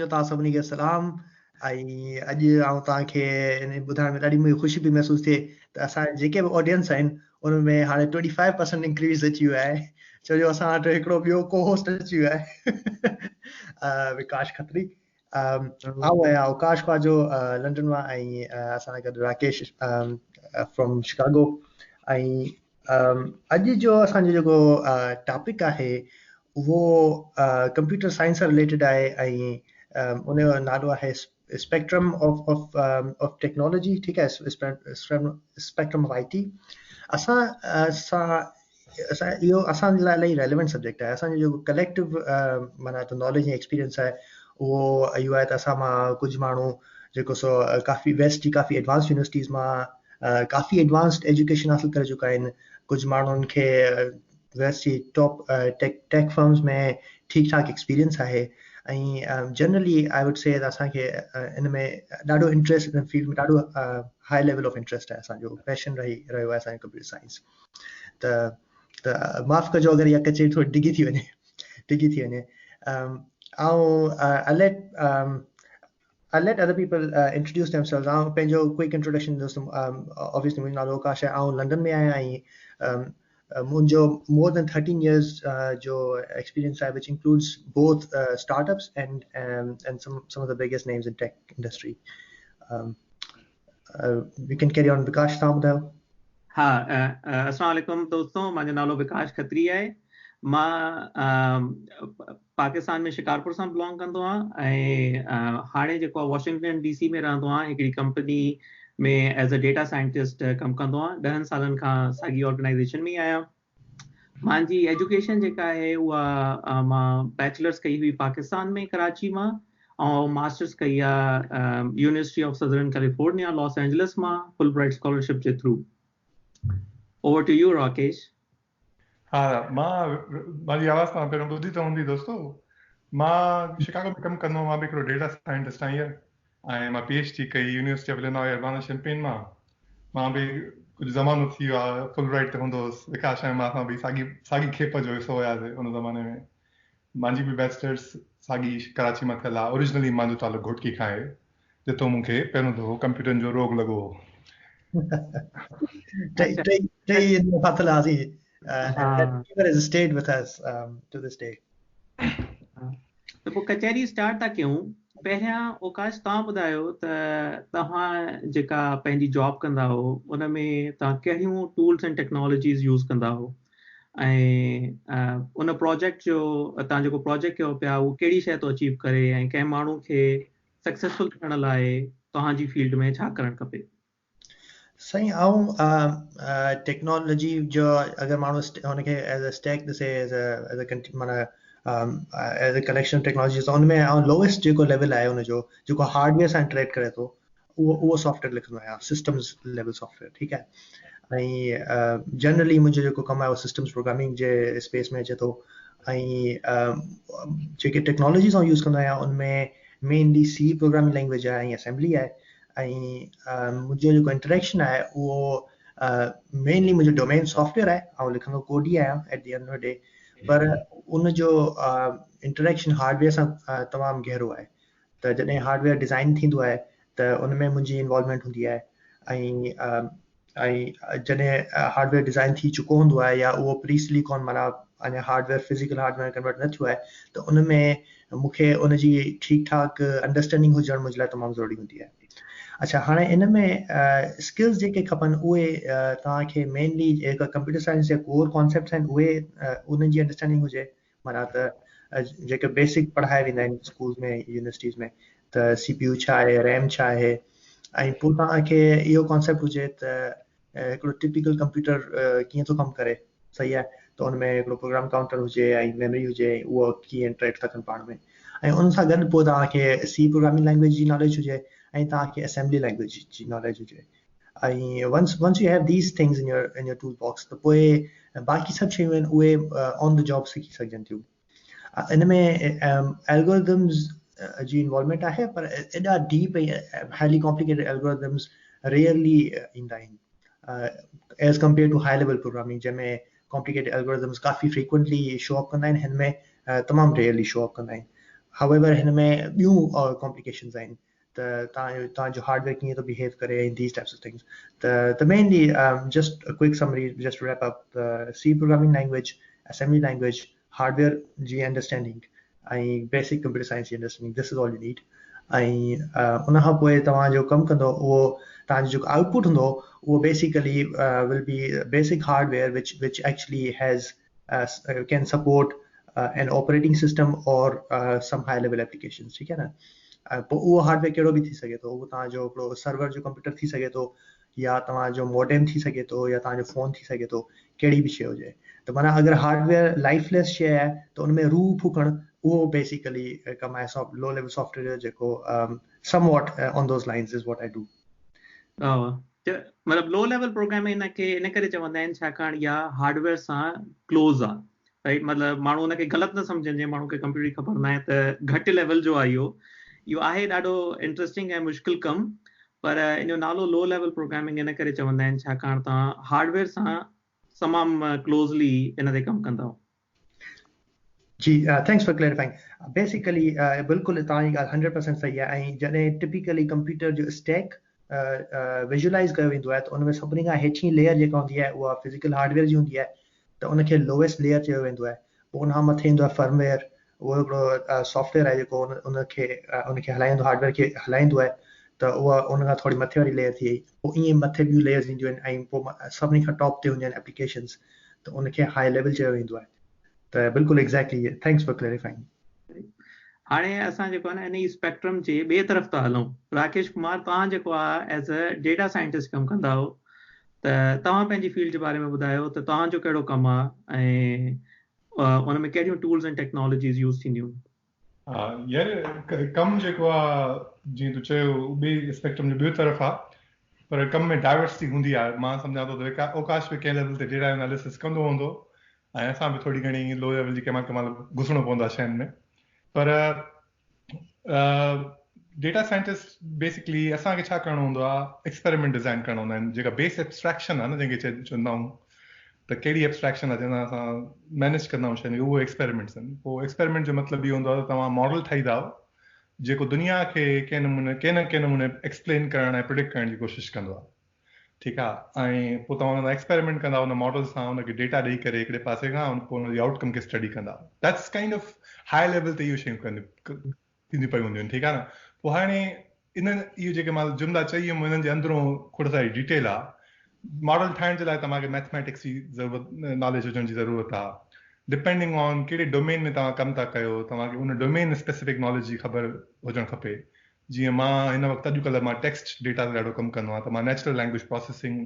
جو توهان سڀني کي سلام ۽ اڄ آئون توهان کي ان ٻڌائڻ ۾ ڏاڍي مونکي خوشي پئي محسوس ٿئي ته اسان جيڪي به آڊينس آهن ان ۾ هاڻي 25% انڪريز اچي ويو آهي، ڇو جو اسان وٽ هڪڙو ٻيو ڪو هوسٽ اچي ويو آهي، وڪاش کتري. آئون آهيان اوڪاش خواجو لنڊن مان ۽ اسان سان گڏ راڪيش فرام شڪاگو. ۽ اڄ جو اسان جو جيڪو ٽاپڪ آهي اهو ڪمپيوٽر سائنس سان رليٽيڊ آهي ۽ ان جو نالو آهي spectrum of of of technology, ٺيڪ آهي، اسپيڪٽرم آف I ٽي. اسان سان اسان اهو اسان جي لاء الاهي ريليونٽ سبجيڪٽ آهي. اسان جو جيڪو ڪليڪٽو معنيٰ ته ناليج ۽ ايڪسپيرينس آهي اهو اهو آهي ته اسان مان ڪجهه ماڻهو جيڪو سو ڪافي ويسٽ جي ڪافي ايڊوانس يونيورسٽيز مان ڪافي ايڊوانسڊ ايجوڪيشن حاصل ڪري چڪا آهن، ڪجهه ماڻهن کي ويسٽ جي ٽاپ ٽيڪ ٽيڪ فرمز ۾ ٺيڪ ٺاڪ ايڪسپيرينس آهي ۽ جنرلي I would سي ته اسان کي ان ۾ ڏاڍو انٽريسٽ، ان فيلڊ ۾ ڏاڍو هاء ليول آف انٽريسٽ آهي، اسان جو پيشن رهي رهيو آهي اسان جو ڪمپيوٽر سائنس. ته ته معاف ڪجو اگر اها ڪچهري ٿوري ڊگهي ٿي وڃي ڊگهي ٿي وڃي. آئون I let other people introduce themselves. آئون پنهنجو ڪوئڪ انٽروڊڪشن ڏيندس. آبويسلي منهنجو نالو آڪاش آهي، آئون لنڊن ۾ آهيان ۽ منهنجو مور دين 13 يرز جو ايڪسپيرينس آهي، which includes both startups and and some some of the biggest names in tech industry. We can carry on. Vikash, توهان ٻڌايو. ها، السلام عليڪم دوستو، منهنجو نالو وڪاش کتري آهي. مان پاڪستان ۾ شڪارپور سان بلانگ ڪندو آهيان ۽ هاڻي جيڪو آهي واشنگٽن ڊي سي ۾ رهندو آهيان. هڪڙي company ۾ as a data scientist ڪم ڪندو آهيان. 10 سالن کان ساڳي آرگنائيزيشن ۾ ئي آهيان. مانجي ايجوڪيشن جيڪا آهي اها مان بيچلرس ڪئي هئي پاڪستان ۾ ڪراچي مان ۽ ماسٽرس ڪئي آهي university of southern California Los Angeles مان فل برائٽ اسڪالرشپ جي through. Over to you Rakesh. ها، مان منهنجي آواز توهان پهريون ٻڌي ته هوندي دوستو. مان شڪاگو ۾ ڪم ڪندو آهيان، مان به هڪڙو ڊيٽا سائنٽسٽ آهيان ۽ مان پي ايڇ ڊي ڪئي يونيورسٽي آف الينوائي اربانا شيمپين مان. مان به ڪجهه زمانو ٿي ويو آهي فل برائيٽ تي هوندو هوس. وڪاش ۽ مان اسان ٻئي ساڳي ساڳي کيپ جو حصو هياسي ان زماني ۾. مانجي به بيچلرس ساڳي ڪراچي مان ٿيل آهي. اوريجنلي مانجو تعلق گهوٽڪي کان آهي، جتو مون کي پهريون دفعو ڪمپيوٽرن جو روڳ لڳو هو. ٽئي ٽئي ٽئي ان ۾ ڦاٿل هئاسين and that fever has stayed with us to this day. ته پوء ڪچهري اسٽارٽ ٿا ڪيون. پهريان اوڪاش توهان ٻڌايو ته توهان جيڪا پنهنجي جاب ڪندا هو ان ۾ توهان ڪهڙيون ٽولز ۽ ٽيڪنالاجيز يوز ڪندا هو ۽ ان پروجيڪٽ جو توهان جيڪو پروجيڪٽ ڪيو پيا اهو ڪهڙي شيء ٿو اچيو ڪري ۽ ڪنهن ماڻهو کي سڪسيسفل ٿيڻ لاء توهان جي فيلڊ ۾ ڇا ڪرڻ کپي؟ سائين، آئون ٽيڪنالاجي جو اگر ماڻهو هن کي ايز اي اسٽيڪ ڏسي، ايز اي معنيٰ ايز اي ڪليڪشن ٽيڪنالاجي، ته ان ۾ آئون لوئسٽ جيڪو ليول آهي ان جو، جيڪو هارڊ ويئر سان انٽريڪٽ ڪري ٿو، اهو سافٽ ويئر لکندو آهيان، سسٽمز ليول سافٽ ويئر، ٺيڪ آهي. ۽ جنرلي منهنجو جيڪو ڪم آهي اهو سسٽمز پروگرامنگ جي اسپيس ۾ اچي ٿو ۽ جيڪي ٽيڪنالاجيز آئون يوز ڪندو آهيان ان ۾ مينلي سي پروگرامنگ لينگويج آهي ۽ اسيمبلي آهي ۽ منهنجو جيڪو انٽريڪشن آهي اهو مينلي منهنجو ڊومين سافٽ ويئر آهي. آئون لکندو ڪوڊ ئي آهيان at the end of day, پر ان جو انٽريڪشن هارڊ ويئر سان تمام گهرو آهي، ته جڏهن هارڊ ويئر ڊزائن ٿيندو آهي ته ان ۾ منهنجي انوالومينٽ هوندي آهي ۽ ۽ جڏهن هارڊ ويئر ڊزائن ٿي چڪو هوندو آهي يا اهو پري سليڪان، معنيٰ اڃا hard where physical hard where convert نه ٿيو آهي، ته ان ۾ مون کي ان جي ٺيڪ ٺاڪ انڊرسٽينڊنگ هجڻ منهنجي لاء تمام ضروري هوندي آهي. اڇا، هاڻي ان ۾ اسڪلز جيڪي کپن اهي توهان کي مينلي جيڪا ڪمپيوٽر سائنس جا ڪور ڪانسيپٽس آهن اهي انهن جي انڊرسٽينڊنگ هجي، معنيٰ ته جيڪي بيسڪ پڙهايا ويندا آهن اسڪولز ۾ يونيورسٽيز ۾ ته سي پي يو ڇا آهي، ريم ڇا آهي، ۽ پوء توهان کي اهو ڪانسيپٽ هجي ته هڪڙو ٽپيڪل ڪمپيوٽر ڪيئن ٿو ڪم ڪري، صحيح آهي، ته ان ۾ هڪڙو پروگرام ڪائونٽر هجي ۽ ميموري هجي، اهو ڪيئن انٽريڪٽ ٿا ڪن پاڻ ۾، ۽ ان سان گڏ پوء توهان کي سي پروگرامنگ لينگويج جي ناليج هجي ۽ توهان کي اسيمبلي لينگويج جي ناليج هجي ۽ once you have these things in your in your toolbox ته پوء باقي سڀ شيون آهن اهي آن the job سکي سگهجن ٿيون. ان ۾ الگورٿمز جي انوالومينٽ آهي پر ايڏا deep ۽ highly complicated algorithms rarely ايندا آهن as compare to high level programming, جنهن ۾ ڪامپليڪيٽيڊ الگورٿمز ڪافي فريڪوئنٽلي شو اپ ڪندا آهن، هن ۾ تمام ريئرلي شو اپ ڪندا آهن. هائويور هن ۾ ٻيون ڪامپليڪيشنز آهن ته توهان جو هارڊويئر ڪيئن ٿو بيهيو ڪري ۽ these types of things ته mainly just a quick summary just wrap up C programming language assembly language hardware جي انڊرسٽينڊنگ ۽ بيسڪ ڪمپيوٽر سائنس جي understanding this is all you need ۽ ان کان پوء توهان جو ڪم ڪندو اهو توهان جو جيڪو آئوٽ پٽ هوندو اهو basically will be basic hardware which which actually has can support an operating system or some high level applications ٺيڪ آهي نه پوء اهو هارڊويئر ڪهڙو به ٿي سگهي ٿو اهو توهان جو هڪڙو سرور جو ڪمپيوٽر ٿي سگهي ٿو يا توهان جو موڊيم ٿي سگهي ٿو يا توهان جو فون ٿي سگهي ٿو ڪهڙي به شيء هجي ته معنيٰ اگر هارڊويئر لائف ليس شيء آهي ته ان ۾ روح ڦوڪڻ اهو بيسيڪلي ڪم آهي لو ليول سافٽويئر جيڪو somewhat on those lines is what I do. مطلب لو ليول پروگرامنگ ان کي ان ڪري چوندا آهن ڇاڪاڻ اها هارڊويئر سان ڪلوز آ رائٽ مطلب ماڻهو ان کي غلط نه سمجهن جنهن ماڻهو کي ڪمپيوٽر جي خبر ناهي ته گهٽ ليول جو آهي اهو اهو آهي ڏاڍو انٽريسٽنگ ۽ مشڪل ڪم پر ان جو نالو لو ليول پروگرامنگ ان ڪري چوندا آهن ڇاڪاڻ توهان هارڊويئر سان تمام ڪلوزلي ان تي ڪم ڪندا آهيو. جي thanks for clarifying basically بلڪل توهان جي ڳالهه 100% صحيح آهي ۽ جڏهن ٽپيڪلي ڪمپيوٽر جو اسٽيڪ ويزوئلائز ڪيو ويندو آهي ته ان ۾ سڀني کان هيٺين ليئر جيڪا هوندي آهي اها فزيڪل هارڊويئر جي هوندي آهي ته ان کي لوئسٽ ليئر چيو ويندو آهي پوء ان کان مٿي ايندو آهي فرم ويئر اهو هڪڙو سافٽ ويئر آهي جيڪو ان کي ان کي هلائيندو هارڊويئر کي هلائيندو آهي ته اها ان کان ٿوري مٿي واري ليئر ٿي وئي پوء ائين مٿي ٻيون ليئرز اينديون آهن ۽ پوء سڀني کان ٽاپ تي هونديون آهن ايپليڪيشنز ته ان کي هاء ليول چيو ويندو آهي ته بلڪل ايگزيڪٽلي thanks for clarifying. هاڻي اسان جيڪو آهي نه انهي اسپيڪٽرم جي ٻئي طرف ٿا هلون راڪيش ڪمار توهان جيڪو آهي ايز اي ڊيٽا سائنٽسٽ ڪم ڪندا آهيو ته توهان پنهنجي فيلڊ جي باري ۾ ٻڌايو ته توهان جو ڪهڙو ڪم آهي ۽ ان ۾ ڪهڙيون ٽولز ۽ ٽيڪنالاجيز يوز ٿينديون. ها يار ڪم جيڪو آ جيئن تو چيو ٻئي اسپيڪٽرم جو ٻيو طرف آ پر ڪم ۾ ڊائيورسٽي هوندي آ مان سمجهان ٿو ته اوڪاش به ڪنهن ليول تي ڊيٽا اناليسس ڪندو هوندو ۽ اسان به ٿوري گهڻي لو ليول جي ڪنهن مهل ڪنهن مهل گهسڻو پوندو آ شين ۾ پر ڊيٽا سائنٽسٽ بيسڪلي اسان کي ڇا ڪرڻو هوندو آ ايڪسپيريمينٽ ڊزائن ڪرڻا هوندا آهن جيڪا بيس ايبسٽريڪشن آ نه جنهن کي چوندا آهيون ته ڪهڙي ايبسٽريڪشن آهي جنهن سان اسان مينيج ڪندا آهيون شين کي اهو ايڪسپيريمينٽس آهن پوء ايڪسپيريمينٽ جو مطلب اهو هوندو آهي ته توهان ماڊل ٺاهيندا آهيو جيڪو دنيا کي ڪنهن نموني ڪنهن نه ڪنهن نموني ايڪسپلين ڪرڻ ۽ پريڊڪٽ ڪرڻ جي ڪوشش ڪندو آهي ٺيڪ آهي ۽ پوء توهان ان سان ايڪسپيريمينٽ ڪندا ان ماڊل سان ان کي ڊيٽا ڏئي ڪري هڪڙي پاسي کان پوء ان جي آئوٽ ڪم کي اسٽڊي ڪندا that's kind of high level تي اهي شيون ڪنديون ٿينديون پيون هونديون آهن ٺيڪ آهي نه پوء هاڻي انهن اهي جيڪي مان جملا چئي ويم انهن جي اندرون کوڙ ساري ڊيٽيل آهي ماڊل ٺاهڻ جي لاء توهان کي ميٿميٽڪس جي ضرورت ناليج هجڻ جي ضرورت آهي ڊپينڊنگ آن ڪهڙي ڊومين ۾ توهان ڪم ٿا ڪيو توهان کي ان ڊومين اسپيسفڪ ناليج جي خبر هجڻ کپي جيئن مان هن وقت اڄڪلهه مان ٽيڪسٽ ڊيٽا تي ڏاڍو ڪم ڪندو آهيان ته مان نيچرل لينگويج پراسيسنگ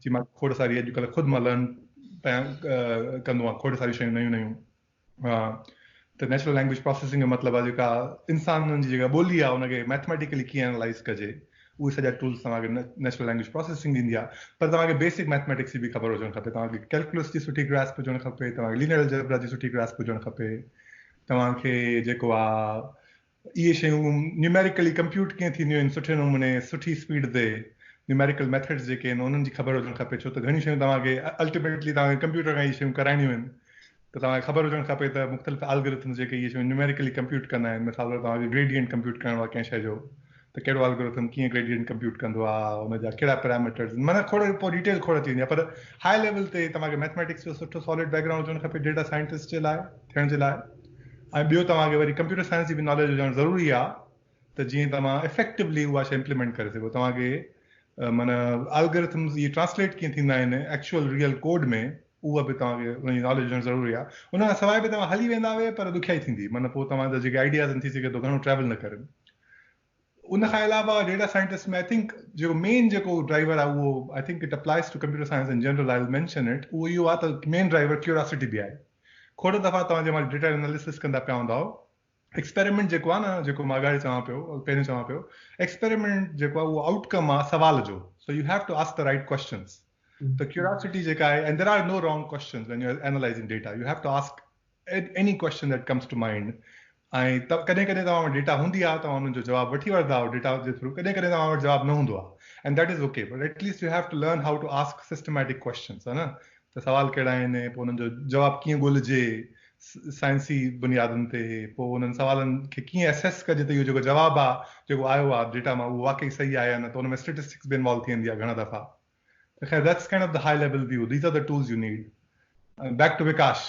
جي مان کوڙ ساري اڄڪلهه خود مان لرن ڪندو آهيان کوڙ ساري شيون نيون نيون ته نيچرل لينگويج پراسيسنگ جو مطلب آهي جيڪا انسانن جي جيڪا ٻولي آهي ان کي ميٿميٽيڪلي ڪيئن انالائز ڪجي اهي سڄا ٽولز توهان کي نيچرل لينگويج پراسيسنگ ڏيندي آهي پر توهان کي بيسڪ ميٿميٽڪس جي به خبر هجڻ کپي توهان کي ڪيلڪولس جي سٺي گراسپ هجڻ کپي توهان کي لينيئر الجبرا جي سٺي گراسپ هجڻ کپي توهان کي جيڪو آهي اهي شيون نيوميريڪلي ڪمپيوٽ ڪيئن ٿينديون آهن سٺي نموني سٺي اسپيڊ تي نيوميريڪل ميٿڊز جيڪي آهن انهن جي خبر هجڻ کپي ڇو ته گهڻيون شيون توهان کي الٽيميٽلي توهان کي ڪمپيوٽر کان اهي شيون ڪرائڻيون آهن ته توهان کي خبر هجڻ کپي ته مختلف الگورٿمز جيڪي اهي شيون نيوميريڪلي ڪمپيوٽ ڪندا آهن مثال طور توهان کي گريڊينٽ ڪمپيوٽ ڪرڻو آهي ڪنهن شيء جو ته ڪهڙو الگورٿم ڪيئن گريڊينٽ ڪمپيوٽ ڪندو آهي ان جا ڪهڙا پيراميٽرز معنيٰ کوڙ پوء ڊيٽيل کوڙ اچي ويندي آهي پر هاء ليول تي توهان کي ميٿميٽڪس جو سٺو سالڊ بيڪ گرائونڊ هجڻ کپي ڊيٽا سائنٽسٽ جي لاء ٿيڻ جي لاء ۽ ٻيو توهان کي وري ڪمپيوٽر سائنس جي به ناليج هجڻ ضروري آ ته جيئن توهان افيڪٽولي اها شيء امپليمينٽ ڪري سگهو توهان کي معنيٰ الگورٿمز اهي ٽرانسليٽ ڪيئن ٿيندا آهن ايڪچوئل ريئل ڪوڊ ۾ اها به توهان کي ان جي ناليج هجڻ ضروري آ ان کان سواء به توهان هلي ويندا اهي پر ڏکيائي ٿيندي معنيٰ پوء توهان جا جيڪي آئيڊياز آهن ٿي سگهي ٿو گهڻو ٽريول نه ڪرن ان کان علاوه ڊيٽا سائنٽسٽ ۾ I think جيڪو مين جيڪو ڊرائيور آهي اهو I think it applies to computer science in general I will mention it اهو اهو آهي ته مين ڊرائيور ڪيوراسٽي به آهي کوڙ دفعا توهان جنهن مهل ڊيٽا اناليسس ڪندا پيا هوندا ايڪسپيريمينٽ جيڪو آهي نه جيڪو مان اڳاڙي چوان پيو پهريون چوان پيو ايڪسپيريمينٽ جيڪو آهي اهو آئوٽ ڪم آهي سوال جو so you have to ask the right questions ته ڪيوراسٽي جيڪا آهي and there are no wrong questions when you are analysing data you have to ask any question that comes to mind ۽ ڪڏهن ڪڏهن توهان وٽ ڊيٽا هوندي آهي توهان انهن جو جواب وٺي وٺندا آهيو ڊيٽا جي ٿرو ڪڏهن ڪڏهن توهان وٽ جواب نه هوندو آهي and that is okay but at least you have to learn how to ask systematic questions ها نه ته سوال ڪهڙا آهن پوء انهن جو جواب ڪيئن ڳولجي سائنسي بنيادن تي پوء انهن سوالن کي ڪيئن اسيس ڪجي ته اهو جيڪو جواب آ جيڪو آيو آ ڊيٽا مان اهو واقعي صحيح آهي يا نه ته ان ۾ اسٽيٽسٽڪس به انوالو ٿي ويندي آ گهڻا دفعا ته خير that's kind of the high level view these are the tools you need back to Vikash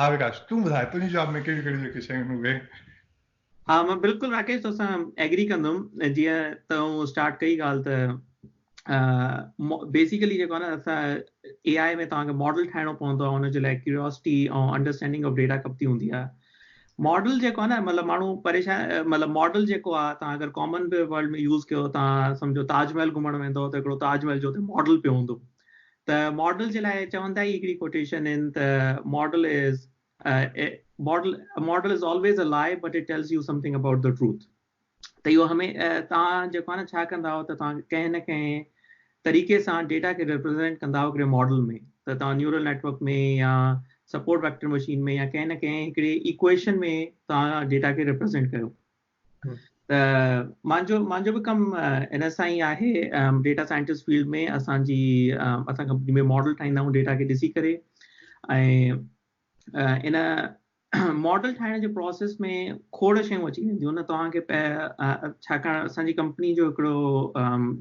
ها وڪاش تون ٻڌاء تنهنجي جاب ۾ ڪهڙيون ڪهڙيون جيڪي شيون اهي. ها مان بلڪل راڪيش توسان ايگري ڪندم جيئن تو اسٽارٽ ڪئي ڳالهه ته بيسيڪلي جيڪو آهي نه اسان اي آء ۾ توهان کي ماڊل ٺاهڻو پوندو آهي ان جي لاء ڪيوريوسٽي ۽ انڊرسٽينڊنگ آف ڊيٽا کپندي هوندي آهي ماڊل جيڪو آهي نه مطلب ماڻهو پريشان مطلب ماڊل جيڪو آهي توهان اگر ڪامن به ورلڊ ۾ يوز ڪيو توهان سمجهو تاج محل گهمڻ ويندو ته هڪڙو تاج محل جو اتي ماڊل پيو هوندو ته ماڊل جي لاء چون ٿا ئي هڪڙي ڪوٽيشن آهن ته model is model model is always a lie but it tells you something about the truth ته اهو همي توهان جيڪو آهي نه ڇا ڪندا آهيو ته توهان ڪنهن نه ڪنهن طريقي سان ڊيٽا کي ريپريزينٽ ڪندا آهيو هڪڙي ماڊل ۾ ته توهان نيورل نيٽورڪ ۾ يا سپورٽ ويڪٽر مشين ۾ يا ڪنهن نه ڪنهن هڪڙي ايڪويشن ۾ توهان ڊيٽا کي ريپريزينٽ ڪيو ته مانجو مانجو به ڪم ان سان ئي آهي ڊيٽا سائنٽسٽ فيلڊ ۾ اسان جي اسان ڪمپني ۾ ماڊل ٺاهيندا آهيون ڊيٽا کي ڏسي ڪري ۽ ان ماڊل ٺاهڻ جي پروسيس ۾ کوڙ شيون اچي وينديون نه توهان کي ڇاڪاڻ اسان جي ڪمپني جو هڪڙو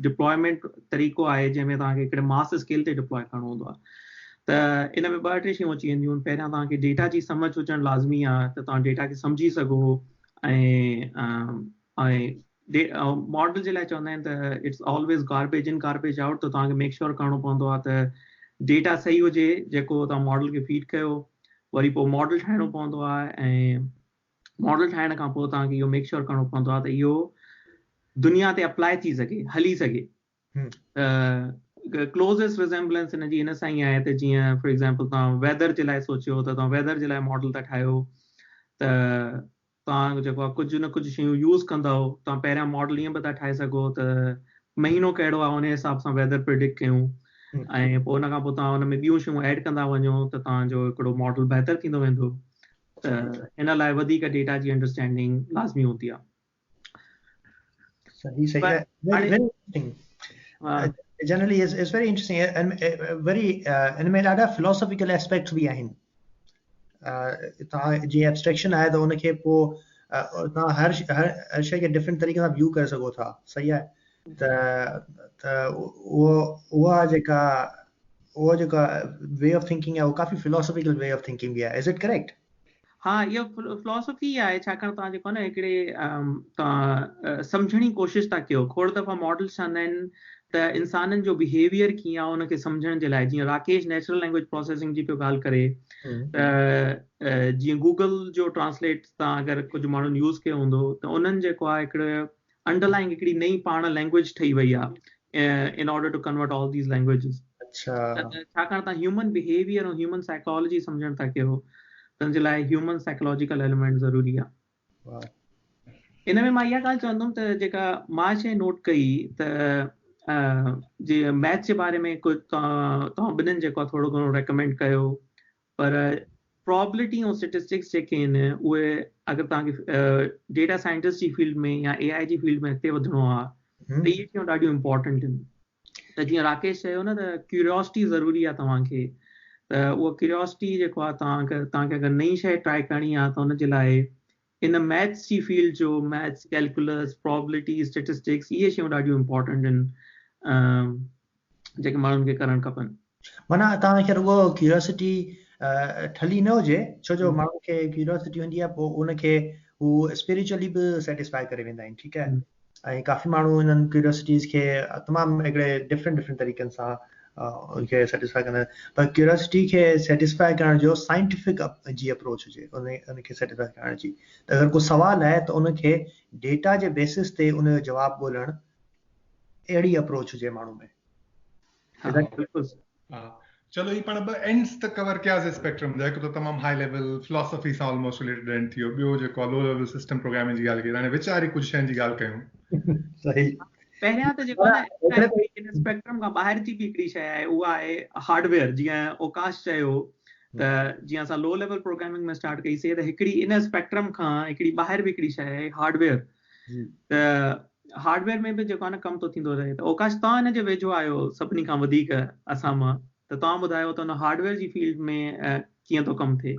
ڊپلائمينٽ طريقو آهي جنهن ۾ توهان کي هڪڙي ماس اسڪيل تي ڊپلائي ڪرڻو هوندو آهي ته ان ۾ ٻه ٽي شيون اچي وينديون آهن پهريان توهان کي ڊيٽا جي سمجه هجڻ لازمي آهي ته توهان ڊيٽا کي سمجهي سگهو ۽ ۽ ماڊل جي لاء چوندا آهن ته it's always garbage in garbage out ته توهان کي ميڪ شور ڪرڻو پوندو آهي ته ڊيٽا صحيح هجي جيڪو توهان ماڊل کي فيڊ ڪيو وري پوء ماڊل ٺاهڻو پوندو آهي ۽ ماڊل ٺاهڻ کان پوء توهان کي اهو ميڪ شور ڪرڻو پوندو آهي ته اهو دنيا تي اپلائي ٿي سگهي هلي سگهي ته ڪلوزسٽ ريزيمبلنس ان جي ان سان ئي آهي ته جيئن فار ايگزامپل توهان ويدر جي لاء سوچيو ته توهان ويدر جي لاء ماڊل ٿا ٺاهيو ته توهان جيڪو آهي ڪجهه نه ڪجهه شيون يوز ڪندؤ توهان پهريان ماڊل ائين به ٿا ٺاهي سگهو ته مهينو ڪهڙو آهي ان حساب سان ويدر پريڊڪٽ ڪيون ۽ پوء ان کان پوء توهان ان ۾ ٻيون شيون ايڊ ڪندا وڃو ته توهان جو هڪڙو ماڊل بهتر ٿيندو ويندو ته ان لاء وڌيڪ ڊيٽا جي انڊرسٽينڊنگ لازمي هوندي آهي. صحيح صحيح very interesting generally is very interesting very ان ۾ ڏاڍا فلاسافيڪل اسپيڪٽس به آهن توهان جي ابسٽريڪشن آهي ته ان کي پوء توهان هر هر شيء کي ڊفرنٽ طريقي سان ويو ڪري سگهو ٿا صحيح آهي ته ته اهو اها جيڪا اهو جيڪا وي آف ٿنڪنگ آهي اهو ڪافي فلاسافيڪل وي آف ٿنڪنگ به آهي از it correct ها اها فلاسافي ئي آهي ڇاڪاڻ توهان جيڪو آهي نه هڪڙي توهان سمجهڻ جي ڪوشش ٿا ڪيو کوڙ دفعا ماڊلز ٺهندا آهن ته انسانن جو بيهيويئر ڪيئن آهي ان کي سمجهڻ جي لاء جيئن راڪيش نيچرل لينگويج پروسيسنگ جي پيو ڳالهه ڪري ته جيئن گوگل جو ٽرانسليٽ توهان اگر ڪجهه ماڻهن يوز ڪيو هوندو ته انهن جيڪو آهي هڪڙي انڊرلائنگ هڪڙي نئين پاڻ لينگويج ٺهي وئي آهي in order to convert all these languages اڇا ڇاڪاڻ توهان هيومن بيهيويئر ۽ هيومن سائيڪالاجي سمجهڻ ٿا ڪيو تنهن جي لاء هيومن سائيڪالاجيڪل ايليمينٽ ضروري آهي ان ۾ مان اها ڳالهه چوندم ته جيڪا مان شيء نوٽ ڪئي ته جي ميٿس جي باري ۾ ڪجهه توهان ٻنهين جيڪو ٿورو گهڻو ريڪمينڊ ڪيو پر پرابلٽي ۽ اسٽيٽسٽڪس جيڪي آهن اهي اگر توهان کي ڊيٽا سائنٽسٽ جي فيلڊ ۾ يا اي آء جي فيلڊ ۾ اڳتي وڌڻو آهي ته اهي شيون ڏاڍيون امپورٽنٽ آهن ته جيئن راڪيش چيو نه ته ڪيوريوسٽي ضروري آهي توهان کي ته اها ڪيوريوسٽي جيڪو آهي توهان کي توهان کي اگر نئين شيء ٽرائي ڪرڻي آهي ته ان جي لاء ان ميٿس جي فيلڊ جو ميٿس ڪيلڪولس پرابلٽي اسٽيٽسٽڪس اهي شيون ڏاڍيون امپورٽنٽ آهن جيڪي ماڻهن کي ڪرڻ کپن. معنيٰ توهان کي رڳو ڪيوريوسٽي ٺلهي نه هجي ڇو جو ماڻهن کي ڪيوريوسٽي هوندي آهي پوء ان کي هو اسپريچوئلي به سيٽسفائي ڪري ويندا آهن ٺيڪ آهي ۽ ڪافي ماڻهو انهن ڪيوريوسٽيز کي تمام هڪڙي ڊفرنٽ ڊفرنٽ طريقن سان ان کي سيٽسفائي ڪندا آهن پر ڪيوريوسٽي کي سيٽسفائي ڪرڻ جو سائنٽيفڪ جي اپروچ هجي ان ان کي سيٽسفائي ڪرڻ جي ته اگر ڪو سوال آهي ته ان کي ڊيٽا جي بيسس تي ان جو جواب ڳولڻ اهڙي اپروچ هجي ماڻهو ۾ ها بلڪل ها چلو هي پاڻ ٻه اينڊز ته ڪور ڪياسي اسپيڪٽرم جا هڪ ته تمام هائي ليول فلاسافي سان آلموسٽ رليٽيڊ اينڊ ٿي ويو ٻيو جيڪو آ لو ليول سسٽم پروگرامنگ جي ڳالهه ڪئي هاڻي وچ واري ڪجهه شين جي ڳالهه ڪيون. صحيح. پهريان ته جيڪو آهي نه ان اسپيڪٽرم کان ٻاهر جي به هڪڙي شيء آهي اها آهي هارڊويئر جيئن اوڪاش چيو ته جيئن اسان لو ليول پروگرامنگ ۾ اسٽارٽ ڪئي سي ته هڪڙي ان اسپيڪٽرم کان هڪڙي ٻاهر به هڪڙي شيء آهي هارڊويئر ته هارڊويئر ۾ به جيڪو آهي نه ڪم ٿو ٿيندو رهي ته اوڪاش توهان ان جي ويجهو آهيو سڀني کان وڌيڪ اسان مان ته توهان ٻڌايو ته ان هارڊويئر جي فيلڊ ۾ ڪيئن ٿو ڪم ٿئي.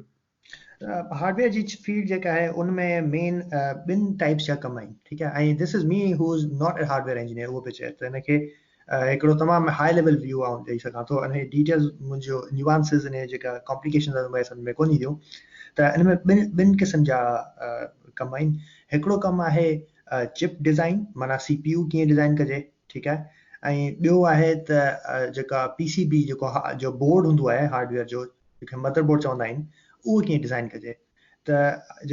هارڊويئر جي فيلڊ جيڪا آهي ان ۾ مين ٻن ٽائپس جا ڪم آهن ٺيڪ آهي ۽ this is me who is not a hardware engineer اهو پيو چئي ته هن کي هڪڙو تمام هاء ليول ويو آئون ڏئي سگهان ٿو ان ڊيٽيلز منهنجو نيوانسز ان جيڪا ڪامپليڪيشنز آهن اهي ۾ ڪونهي ٿيون ته ان ۾ ٻن ٻن قسم جا ڪم آهن. هڪڙو ڪم آهي چپ ڊزائن معنيٰ سي پي يو ڪيئن ڊزائن ڪجي ٺيڪ آهي ۽ ٻيو آهي ته جيڪا پي سي بي جيڪو جو بورڊ هوندو آهي هارڊويئر جو جنهن کي مدر بورڊ چوندا آهن اهو ڪيئن ڊزائن ڪجي ته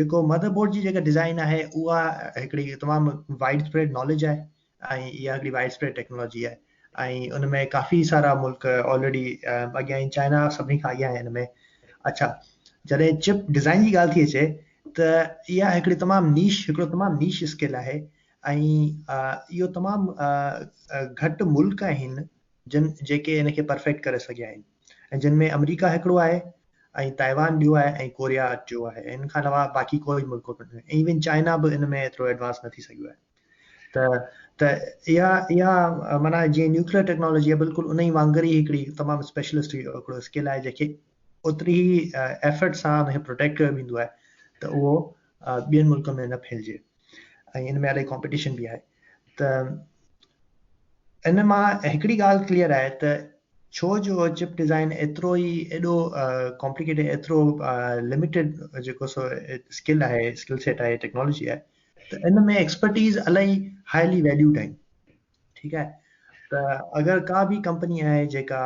جيڪو مدر بورڊ جي جيڪا ڊزائن آهي اها هڪڙي تمام وائيڊ اسپريڊ ناليج آهي ۽ اها هڪڙي وائيڊ اسپريڊ ٽيڪنالاجي آهي ۽ ان ۾ ڪافي سارا ملڪ آلريڊي اڳيان آهن چائنا سڀني کان اڳيان آهي ان ۾ اڇا جڏهن چپ ڊزائن جي ڳالهه ٿي اچي ته اها هڪڙي تمام نيش هڪڙو تمام نيش اسڪل آهي ۽ اهو تمام گهٽ ملڪ آهن جن جيڪي ان کي پرفيڪٽ ڪري سگهيا آهن ۽ جن ۾ آمريڪا هڪڙو آهي ۽ تائيوان ٻيو آهي ۽ ڪوريا ٽيو آهي ان کان علاوه باقي ڪوئي ملڪ ڪونهي ايون چائنا به ان ۾ ايترو ايڊوانس نه ٿي سگهيو آهي ته ته اها اها معنيٰ جيئن نيوڪليئر ٽيڪنالاجي آهي بلڪل ان ئي وانگر ئي هڪڙي تمام اسپيشلسٽ هڪڙو اسڪل آهي جنهن کي اوتري ئي ايفرٽ سان ان کي پروٽيڪٽ ڪيو ويندو آهي ته اهو ٻين ملڪن ۾ نه ڦهلجي ۽ ان ۾ الاهي ڪامپيٽيشن به آهي ته ان مان هڪڙي ڳالهه ڪليئر آهي ته ڇو جو چپ ڊزائن ايترو ئي ايڏو ڪامپليڪيٽيڊ ايترو لميٽيڊ جيڪو سو اسڪل آهي اسڪل سيٽ آهي ٽيڪنالاجي آهي ته ان ۾ ايڪسپرٽيز الاهي هائلي ويليوڊ آهن ٺيڪ آهي ته اگر ڪا به ڪمپني آهي جيڪا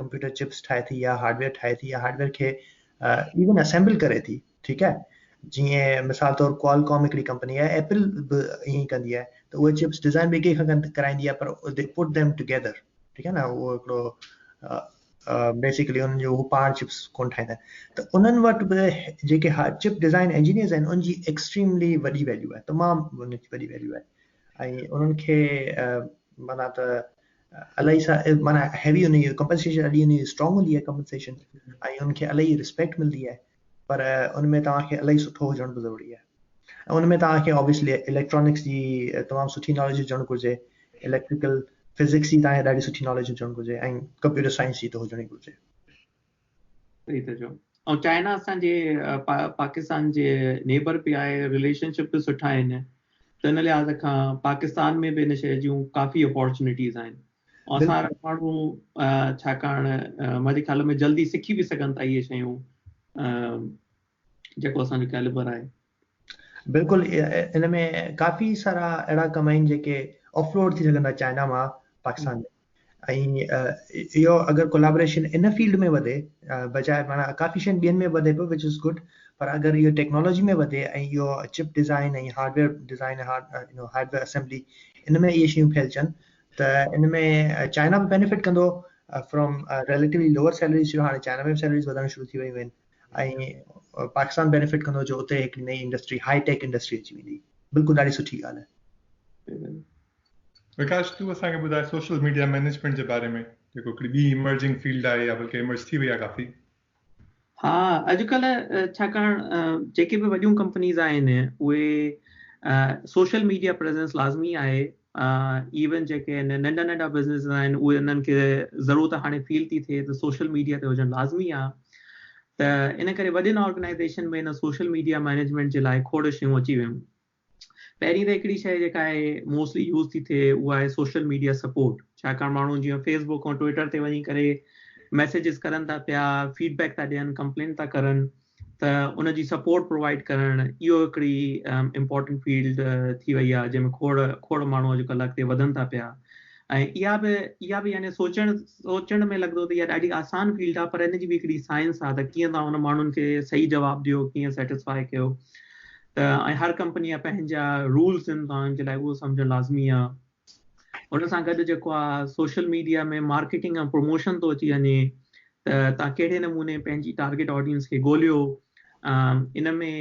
ڪمپيوٽر چپس ٺاهي ٿي يا هارڊويئر ٺاهي ٿي يا هارڊويئر کي ايون اسيمبل ڪري ٿي ٺيڪ آهي جيئن مثال طور ڪوالڪام هڪڙي ڪمپني آهي ايپل به ائين ئي ڪندي آهي ته اهي چپس ڊزائن ٻئي ڪنهن کان ڪرائيندي آهي پر the put them together ٺيڪ آهي نه اهو هڪڙو بيسيڪلي انهن جو هو پاڻ چپس ڪون ٺاهيندا آهن ته انهن وٽ به جيڪي چپ ڊزائن انجنيئرز آهن ان جي ايڪسٽريملي وڏي ويليو آهي تمام ان جي وڏي ويليو آهي ۽ انهن کي معنيٰ ته الاهي سا معنيٰ هيوي ان جي ڪمپنسيشن الاهي ان جي اسٽرانگ هوندي آهي ڪمپنسيشن ۽ ان کي الاهي ريسپيڪٽ ملندي آهي پر ان ۾ توهان کي الاهي سٺو هجڻ به ضروري آهي ۽ ان ۾ توهان کي آبويسلي اليڪٽرانڪس جي تمام سٺي ناليج هجڻ گهرجي اليڪٽريڪل فزڪس جي توهان کي ڏاڍي سٺي ناليج هجڻ گهرجي ۽ ڪمپيوٽر سائنس جي ته هجڻ ئي گهرجي. صحيح ٿا چئو. ۽ چائنا اسان جي پاڪستان جي نيبر به آهي رليشن شپ به سٺا آهن ته ان لحاظ کان پاڪستان ۾ به ان شيء جون ڪافي اپارچونيٽيز آهن ۽ اسان وارا ماڻهو ڇاڪاڻ منهنجي خيال ۾ جلدي سکي به سگهن ٿا اهي شيون جيڪو اسان جو ڪيليبر آهي. بلڪل ان ۾ ڪافي سارا اهڙا ڪم آهن جيڪي آف لوڊ ٿي سگهن ٿا چائنا مان پاڪستان ۾ ۽ اهو اگر ڪولابريشن ان فيلڊ ۾ وڌي بجاء معنيٰ ڪافي شين ٻين ۾ وڌي پيو وچ is good پر اگر اهو ٽيڪنالاجي ۾ وڌي ۽ اهو chip design ۽ hardware design hardware assembly ان ۾ اهي شيون ڦهلجن ته ان ۾ چائنا به بينيفٽ ڪندو فرام ريليٽولي لوئر سيلريز جو هاڻي چائنا ۾ به سيلريز وڌڻ شروع ٿي ويون آهن ۽ پاڪستان بينيفٽ ڪندو جو اتي هڪ نئين انڊسٽري هائي ٽيڪ انڊسٽري اچي ويندي بلڪل ڏاڍي سٺي ڳالهه آهي. وڪاش تون اسان کي ٻڌاء سوشل ميڊيا مئنيجمينٽ جي باري ۾ جيڪو هڪڙي ٻي ايمرجنگ فيلڊ آهي يا بلڪه ايمرج ٿي وئي آهي ڪافي. ها اڄڪلهه ڇاڪاڻ جيڪي به وڏيون ڪمپنيز آهن اهي سوشل ميڊيا پريزنس لازمي آهي ايون جيڪي آهن ننڍا ننڍا بزنس آهن اهي انهن کي ضرورت هاڻي فيل ٿي ٿئي ته سوشل ميڊيا تي هجڻ لازمي آهي ته ان ڪري وڏين آرگنائزيشن ۾ ان سوشل ميڊيا مئنيجمينٽ جي لاء کوڙ شيون اچي ويون پهرين ته هڪڙي شيء جيڪا آهي موسٽلي يوز ٿي ٿئي اها آهي سوشل ميڊيا سپورٽ ڇاڪاڻ ماڻهو جيئن فيس بڪ ۽ ٽوئٽر تي وڃي ڪري ميسيجز ڪرن ٿا پيا فيڊ بيڪ ٿا ڏين ڪمپلين ٿا ڪرن ته ان جي سپورٽ پرووائڊ ڪرڻ اهو هڪڙي امپورٽنٽ فيلڊ ٿي وئي آهي جنهن ۾ کوڙ کوڙ ماڻهو اڄڪلهه اڳتي وڌن ٿا پيا ۽ اها به اها به يعني سوچڻ سوچڻ ۾ لڳندو ته اها ڏاڍي آسان فيلڊ آهي پر ان جي به هڪڙي سائنس آهي ته ڪيئن توهان ان ماڻهن کي صحيح جواب ڏيو ڪيئن سيٽسفائي ڪيو ته ۽ هر ڪمپني جا پنهنجا رولز آهن ته ان جي لاء اهو سمجهڻ لازمي آهي ان سان گڏ جيڪو آهي سوشل ميڊيا ۾ مارڪيٽنگ ۽ پروموشن ٿو اچي وڃي ته توهان ڪهڙي نموني پنهنجي ٽارگيٽ آڊينس کي ڳوليو ان ۾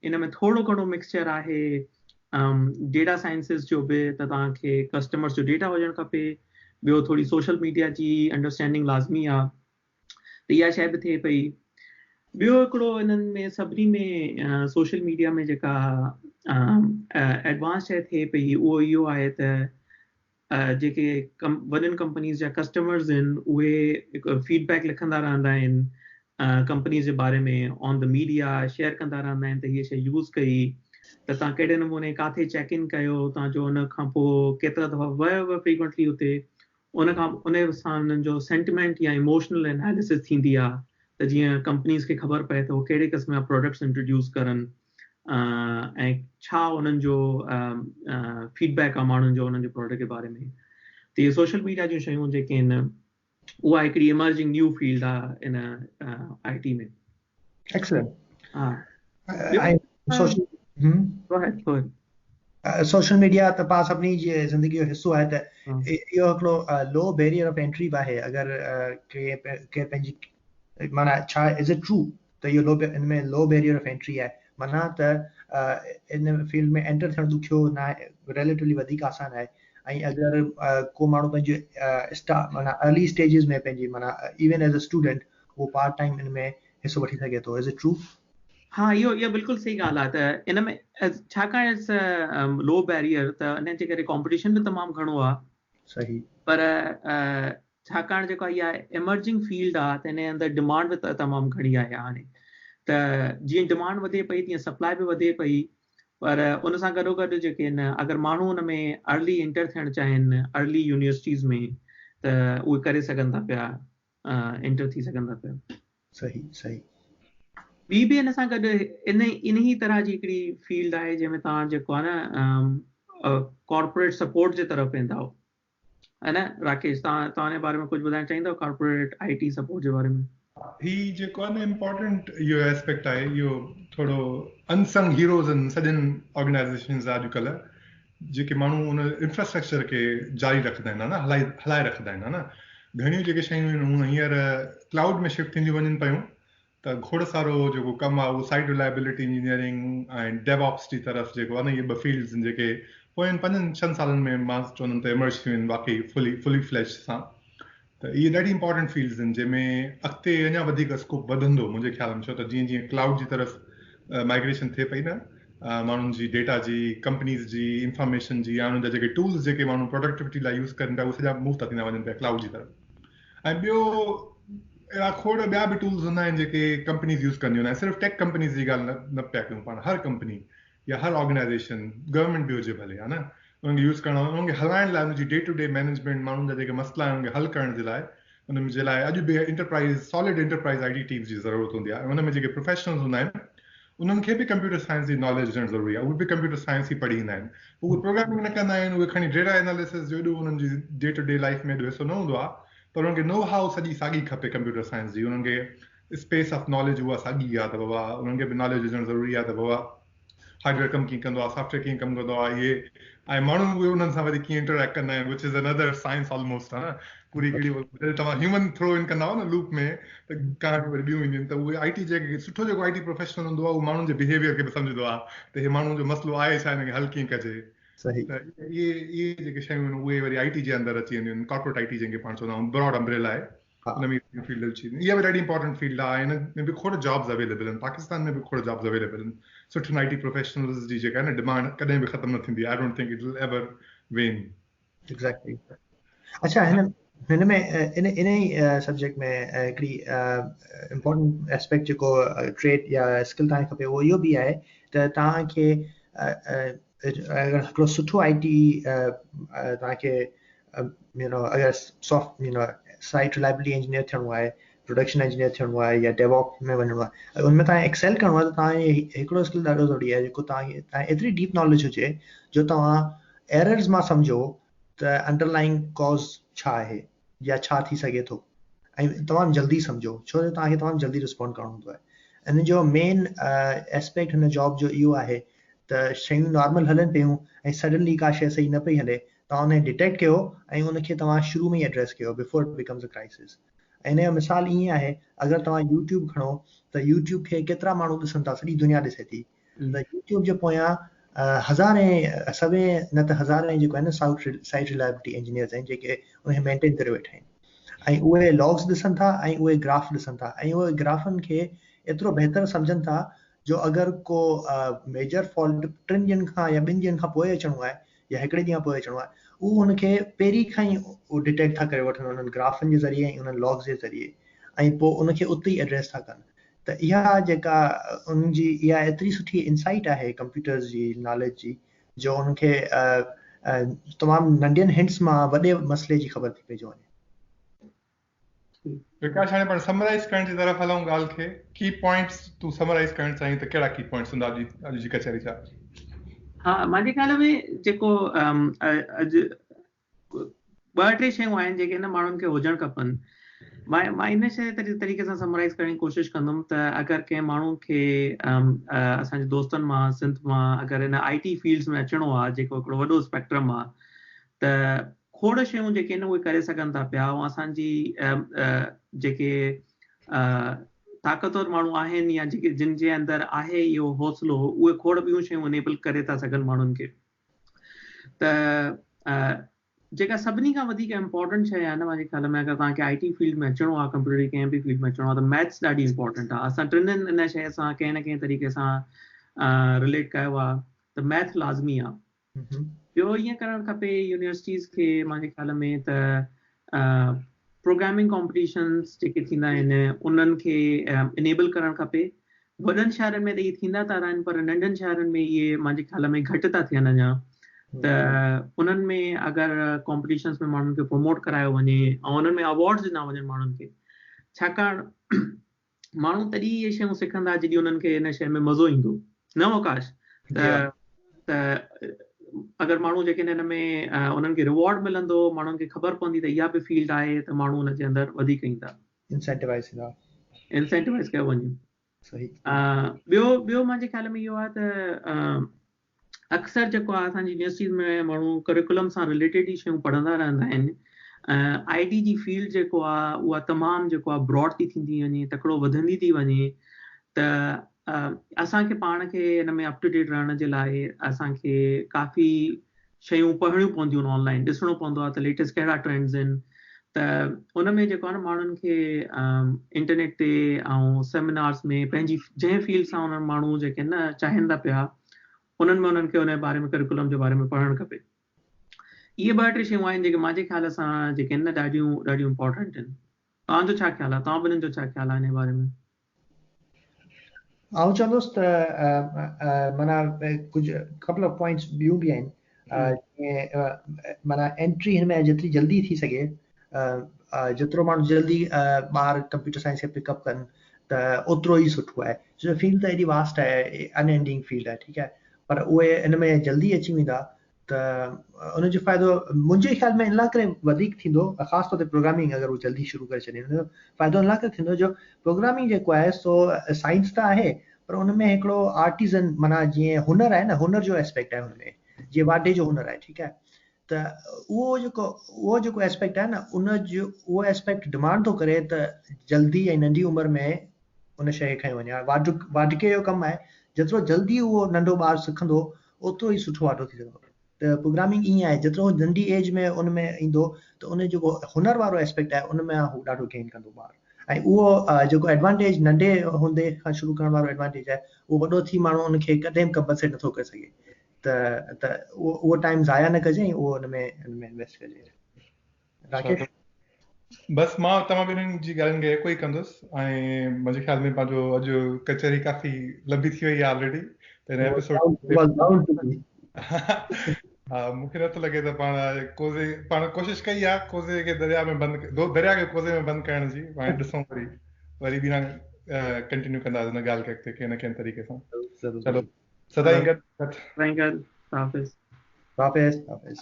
ان ۾ ٿورو گهڻو مڪسچر آهي ڊيٽا سائنسز جو به ته توهان کي ڪسٽمرز جو ڊيٽا هجڻ کپي ٻيو ٿوري سوشل ميڊيا جي انڊرسٽينڊنگ لازمي آهي ته اها شيء به ٿئي پئي. ٻيو هڪڙو انهن ۾ سڀني ۾ سوشل ميڊيا ۾ جيڪا ايڊوانس شيء ٿئي پئي اهو اهو آهي ته جيڪي وڏين ڪمپنيز جا ڪسٽمرز آهن اهي هڪ فيڊ بيڪ لکندا رهندا آهن ڪمپنيز جي باري ۾ آن the media share ڪندا رهندا آهن ته هيء شيء يوز ڪئي ته توهان ڪهڙي نموني ڪاٿي چيڪ ان ڪيو توهان جو ان کان پوء ڪيترا دفعا ويو فريڪوئنٽلي اتي ان کان ان سان انهن جو سينٽيمينٽ يا ايموشنل اناليسس ٿيندي آهي ته جيئن ڪمپنيز کي خبر پئي ته هو ڪهڙي قسم جا پراڊڪٽس انٽروڊيوس ڪرن ۽ ڇا انهن جو فيڊ بيڪ آهي ماڻهن جو انهن جي پراڊڪٽ جي باري ۾ ته اهي سوشل ميڊيا جون شيون جيڪي آهن اها هڪڙي ايمرجنگ نيو فيلڊ آ ان آء ٽي ۾. ايڪسلنٽ. ها سوشل گو اهيڊ گو اهيڊ. سوشل ميڊيا ته پاڻ سڀني جي زندگي جو حصو آهي ته اهو هڪڙو لو بيريئر آف انٽري به آهي اگر ڪير پنهنجي معنيٰ ڇا از it true ته اهو لو ان ۾ لو بيريئر آف انٽري آهي معنيٰ ته ان فيلڊ ۾ انٽر ٿيڻ ڏکيو نه آهي ريليٽولي وڌيڪ آسان آهي ۽ اگر ڪو ماڻهو پنهنجي اسٽا معنيٰ ارلي اسٽيجز ۾ پنهنجي معنيٰ ايون ايز اي اسٽوڊنٽ اهو پارٽ ٽائيم ان ۾ حصو وٺي سگهي ٿو از it true? ها اهو اهو بلڪل صحيح ڳالهه آهي ته ان ۾ ڇاڪاڻ it's لو بيريئر ته ان جي ڪري ڪامپٽيشن به تمام گهڻو آهي صحيح پر ڇاڪاڻ جيڪو اها ايمرجنگ فيلڊ آهي ته ان جي اندر ڊمانڊ به تمام گهڻي آهي هاڻي ته جيئن ڊمانڊ وڌي پئي تيئن سپلاء به وڌي پئي پر ان سان گڏو گڏ جيڪي آهن اگر ماڻهو ان ۾ ارلي انٽر ٿيڻ چاهين ارلي يونيورسٽيز ۾ ته اهي ڪري سگهن ٿا پيا انٽر ٿي سگهن ٿا پيا. صحيح صحيح. ٻي به ان سان گڏ ان انهي طرح جي هڪڙي فيلڊ آهي جنهن ۾ توهان جيڪو آهي نه ڪارپوريٽ سپورٽ جي طرف ويندا آهيو ها نه راڪيش توهان توهان ان باري ۾ ڪجهه ٻڌائڻ چاهيندؤ ڪارپوريٽ آئي ٽي سپورٽ جي باري ۾؟ هي جيڪو آهي نه امپارٽنٽ اهو اسپيڪٽ آهي اهو ٿورو انسنگ هيروز آهن سڄن آرگنائيزيشنز جا اڄڪلهه جيڪي ماڻهو ان انفراسٽرڪچر کي جاري رکندا آهن نه هلائي هلائي رکندا آهن نه گهڻيون جيڪي شيون آهن هو هينئر ڪلائوڊ ۾ شفٽ ٿينديون وڃن پيون ته کوڙ سارو جيڪو ڪم آهي اهو سائيٽ رلائبلٽي انجنيئرنگ ۽ ڊيو آپس جي طرف جيڪو آهي نه اهي ٻه فيلڊز آهن جيڪي پوين پنجن ڇهن سالن ۾ مان چوندم ته ايمرج ٿيون آهن واقعي فلي فلي فليج سان ته اهي ڏاڍي امپارٽنٽ فيلڊز آهن جنهن ۾ اڳتي اڃا وڌيڪ اسڪوپ وڌندو منهنجي خيال ۾ ڇو ته جيئن جيئن ڪلائوڊ جي طرف مائگريشن ٿئي پئي نه ماڻهن جي ڊيٽا جي ڪمپنيز جي انفارميشن جي يا انهن جا جيڪي ٽولز جيڪي ماڻهو پروڊڪٽيوٽي لاء يوز ڪن پيا اهي سڄا موو ٿا ٿيندا وڃن پيا ڪلائوڊ جي طرف ۽ ٻيو اهڙا کوڙ ٻيا به ٽولز هوندا آهن جيڪي ڪمپنيز يوز ڪنديون آهن صرف ٽيڪ ڪمپنيز جي ڳالهه نه پيا ڪيون پاڻ هر ڪمپني يا هر آرگنائيزيشن گورنمينٽ به هجي ڀلي ها نه انهن کي يوز ڪرڻو انهن کي هلائڻ لاء ان جي ڊي ٽو ڊي مينيجمينٽ ماڻهن جا جيڪي مسئلا آهن انهن کي حل ڪرڻ جي لاء ان جي لاء اڄ به enterprise solid enterprise I T teams جي ضرورت هوندي آهي ۽ ان ۾ جيڪي پروفيشنلز هوندا آهن انهن کي به ڪمپيوٽر سائنس جي ناليج هجڻ ضروري آهي اهي به ڪمپيوٽر سائنس ئي پڙهي ايندا آهن اهي پروگرامنگ نه ڪندا آهن اهي کڻي ڊيٽا اناليسس جو ايڏو انهن جي ڊي ٽو ڊي لائف ۾ ايڏو حصو نه هوندو آهي پر انهن کي نو هائو سڄي ساڳي کپي ڪمپيوٽر سائنس جي انهن کي اسپيس آف ناليج اها ساڳي آهي ته بابا انهن کي به ناليج هجڻ ضروري آهي ته بابا هارڊويئر ڪم ڪيئن ڪندو آهي سافٽويئر ڪيئن ڪم ڪندو آهي اهي ۽ ماڻهو به انهن سان وري ڪيئن انٽريڪٽ ڪندا آهن وچ از انادر سائنس آلموسٽ ها نه پوري هڪڙي جڏهن توهان هيومن ٿرو ان ڪندا آهيو نه لوپ ۾ ته ڪهاڻيون وري ٻيون اينديون آهن ته اهي آئي ٽي جيڪي سٺو جيڪو آئي ٽي پروفيشنل هوندو آهي اهو ماڻهن جي بيهيويئر کي به سمجهندو آهي ته هي ماڻهو جو مسئلو آهي ڇا هن کي حل ڪيئن ڪجي صحيح ته اهي اهي جيڪي شيون آهن اهي وري آئي ٽي جي اندر اچي وينديون آهن ڪارپوريٽ آئي ٽي جنهن کي پاڻ چوندا آهيون براڊ امبريلا آهي ان ۾ فيلڊ اچي ويندي اها به ڏاڍي امپارٽنٽ فيلڊ آهي ان ۾ به کوڙ جابز اويليبل آهن پاڪستان ۾ به کوڙ جابز اويليبل آهن سٺن آئي ٽي پروفيشنلز جي جيڪا آهي نه ڊمانڊ ڪڏهن به ختم نه ٿيندي I don't think it will ever wane. Exactly اڇا هن هن ۾ ان ان ئي سبجيڪٽ ۾ هڪڙي امپارٽنٽ اسپيڪٽ جيڪو ٽريٽ يا اسڪل توهان کي کپي اهو اهو به آهي ته توهان کي اگر هڪڙو سٺو آئي ٽي توهان کي يو نو اگر soft you know site reliability engineer ٿيڻو آهي پروڊڪشن انجنيئر ٿيڻو آهي يا ڊيو آپس ۾ وڃڻو آهي ان ۾ توهان ايڪسيل ڪرڻو آهي ته توهان کي هڪڙو اسڪل ڏاڍو ضروري آهي جيڪو توهان کي توهان ايتري ڊيپ ناليج هجي جو توهان ايررز مان سمجهو ته انڊرلائنگ ڪاز ڇا آهي يا ڇا ٿي سگهي ٿو ۽ تمام جلدي سمجهو ڇو جو توهان کي تمام جلدي رسپونڊ ڪرڻو هوندو آهي ان جو مين اسپيڪٽ هن جاب جو اهو آهي ته شيون نارمل هلن پيون ۽ سڊنلي ڪا شيء صحيح نه پئي هلي توهان ان کي ڊيٽيڪٽ ڪيو ۽ ان کي توهان شروع ۾ ئي ايڊريس ڪيو before it becomes a crisis ۽ ان جو مثال ائين آهي اگر توهان يوٽيوب کڻو ته يوٽيوب کي ڪيترا ماڻهو ڏسن ٿا سڄي دنيا ڏسي ٿي ته يوٽيوب جي پويان هزارين سوين نه ته هزارين جيڪو آهن نه سائيٽ رلائبلٽي انجنيئرز آهن جيڪي ان کي مينٽين ڪري ويٺا آهن ۽ اهي لاگز ڏسن ٿا ۽ اهي گراف ڏسن ٿا ۽ اهي گرافن کي ايترو بهتر سمجهن ٿا جو اگر ڪو ميجر فالٽ ٽن ڏينهن کان يا ٻن ڏينهن کان پوء اچڻو آهي يا هڪڙي ڏينهن کان پوء اچڻو آهي اهو هن کي پهرين کان ئي ڊٽيڪٽ ٿا ڪري وٺن انهن گرافن جي ذريعي ۽ انهن لاگز جي ذريعي ۽ پوء ان کي اتي ئي ايڊريس ٿا ڪن. ته اها جيڪا ان جي اها ايتري سٺي انسائٽ آهي ڪمپيوٽرز جي ناليج جي جو ان کي تمام ننڍين هنٽس مان وڏي مسئلي جي خبر ٿي پئجي وڃي. وڪاش هاڻي پاڻ سمرائز ڪرڻ جي طرف هلون ڳالهه کي ڪي پوائنٽس تون سمرائز ڪرڻ چاهين ته ڪهڙا ڪي پوائنٽس هوندا اڄ جي ڪچهري جا؟ ها منهنجي خيال ۾ جيڪو اڄ ٻه ٽي شيون آهن جيڪي نه ماڻهن کي هجڻ کپن مان مان ان شيء طريقي سان سمرائز ڪرڻ جي ڪوشش ڪندم ته اگر ڪنهن ماڻهو کي اسان جي دوستن مان سنڌ مان اگر ان آئي ٽي فيلڊز ۾ اچڻو آهي جيڪو هڪڙو وڏو اسپيڪٽرم آهي ته کوڙ شيون جيڪي آهن اهي ڪري سگهن ٿا پيا ۽ اسان جي جيڪي طاقتور ماڻهو آهن يا جيڪي جن جي اندر آهي اهو حوصلو اهي کوڙ ٻيون شيون انيبل ڪري ٿا سگهن ماڻهن کي ته جيڪا سڀني کان وڌيڪ امپورٽنٽ شيء آهي نه منهنجي خيال ۾ اگر توهان کي آئي ٽي فيلڊ ۾ اچڻو آهي ڪمپيوٽر جي ڪنهن به فيلڊ ۾ اچڻو آهي ته ميٿس ڏاڍي امپورٽنٽ آهي اسان ٽنهن ان شيء سان ڪنهن نه ڪنهن طريقي سان رليٽ ڪيو آهي ته ميٿ لازمي آهي. ٻيو ائين ڪرڻ کپي يونيورسٽيز کي منهنجي خيال ۾ ته پروگرامنگ ڪامپٽيشنس جيڪي ٿيندا آهن انهن کي انيبل ڪرڻ کپي. وڏن شهرن ۾ ته اهي ٿيندا ٿا رهن پر ننڍن شهرن ۾ اهي منهنجي خيال ۾ گهٽ ٿا ٿين اڃا ته انهن ۾ اگر ڪامپٽيشنس ۾ ماڻهن کي پروموٽ ڪرايو وڃي ۽ انهن ۾ ايوارڊز ڏنا وڃن ماڻهن کي ڇاڪاڻ ماڻهو تڏهن اهي شيون سکندا جڏهن انهن کي ان شيء ۾ مزو ايندو نه وڪاش ته ته اگر ماڻهو جيڪي هن ۾ انهن کي ريوارڊ ملندو ماڻهن کي خبر پوندي ته اها به فيلڊ آهي ته ماڻهو ان جي اندر وڌيڪ ايندا. انسينٽيوائز ٿيندا. انسينٽيوائز ڪيو وڃي. صحيح. ٻيو ٻيو منهنجي خيال ۾ اهو آهي ته اڪثر جيڪو آهي اسان جي يونيورسٽيز ۾ ماڻهو ڪريڪولم سان رليٽيڊ ئي شيون پڙهندا رهندا آهن آئي ٽي جي فيلڊ جيڪو آهي اها تمام جيڪو آهي براڊ ٿي ٿيندي وڃي تڪڙو وڌندي ٿي وڃي ته اسان کي پاڻ کي ان ۾ اپ ٽو ڊيٽ رهڻ جي لاء اسان کي ڪافي شيون پڙهڻيون پونديون آهن آن لائن ڏسڻو پوندو آهي ته ليٽيسٽ ڪهڙا ٽرينڊز آهن ته ان ۾ جيڪو آهي نه ماڻهن کي انٽرنيٽ تي ۽ سيمينارز ۾ پنهنجي جنهن فيلڊ سان انهن ماڻهو جيڪي نه چاهين ٿا پيا انهن ۾ انهن کي ان باري ۾ ڪريڪولم جي باري ۾ پڙهڻ کپي. اهي ٻه ٽي شيون آهن جيڪي منهنجي خيال سان جيڪي آهن نه ڏاڍيون ڏاڍيون امپورٽنٽ آهن. توهان جو ڇا خيال آهي؟ توهان ٻنهين جو ڇا خيال آهي ان باري ۾؟ آئون چوندس ته معنيٰ ڪجهه ڪپل آف پوائنٽس ٻيون به آهن جيئن معنيٰ انٽري هن ۾ جيتري جلدي ٿي سگهي جيترو ماڻهو جلدي ٻار ڪمپيوٽر سائنس کي پڪ اپ ڪن ته اوترو ئي سٺو آهي ڇو جو فيلڊ ته ايڏي واسٽ آهي ان اينڊنگ فيلڊ آهي ٺيڪ آهي پر اهي ان ۾ جلدي اچي ويندا ته ان جو فائدو منهنجي خيال ۾ ان لاء ڪري وڌيڪ ٿيندو خاص طور تي پروگرامنگ اگر هو جلدي شروع ڪري ڇڏين ان جو فائدو ان لاء ڪري ٿيندو جو پروگرامنگ جيڪو آهي سو سائنس ته آهي پر ان ۾ هڪڙو آرٽيزن معنيٰ جيئن هنر آهي نه هنر جو اسپيڪٽ آهي هن ۾ جيئن واڍي جو هنر آهي ٺيڪ آهي ته اهو جيڪو اهو جيڪو اسپيڪٽ آهي نه ان جو اهو اسپيڪٽ ڊمانڊ ٿو ڪري ته جلدي ۽ ننڍي عمر ۾ ان شيء کي کنيو وڃي هاڻي واڍڪي جو ڪم آهي جيترو جلدي اهو ننڍو ٻار سکندو اوترو ئي سٺو واڍو ٿي سگهندو ته پروگرامنگ ائين آهي جيترو هو ننڍي ايج ۾ ان ۾ ايندو ته ان جيڪو هنر وارو اسپيڪٽ آهي ان ۾ هو ڏاڍو گين ڪندو ٻار ۽ اهو جيڪو ايڊوانٽيج ننڍي هوندي کان شروع ڪرڻ وارو ايڊوانٽيج آهي اهو وڏو ٿي ماڻهو ان کي ڪڏهن به ڪمپنسيٽ نٿو ڪري سگهي ته ته اهو اهو ٽائيم ضايع نه ڪجي ۽ اهو ان ۾ ان ۾ انويسٽ ڪجي. راڪيش. بس مان توهان ٻنهين جي ڳالهين کي ايڪو ئي ڪندس ۽ منهنجي خيال ۾ پنهنجو اڄ ڪچهري ڪافي لمبي ٿي وئي آهي آلريڊي ته هن ايپيسوڊ ها مون کي نٿو لڳي ته پاڻ ڪوزي پاڻ ڪوشش ڪئي آهي ڪوزي کي دريا ۾ بند دريا کي ڪوزي ۾ بند ڪرڻ جي پاڻ ڏسون وري وري ٻيهر ڪنٽينيو ڪنداسين هن ڳالهه کي اڳتي ڪنهن نه ڪنهن طريقي سان. چلو سدائين گڏ. سدائين گڏ. حافظ. حافظ حافظ.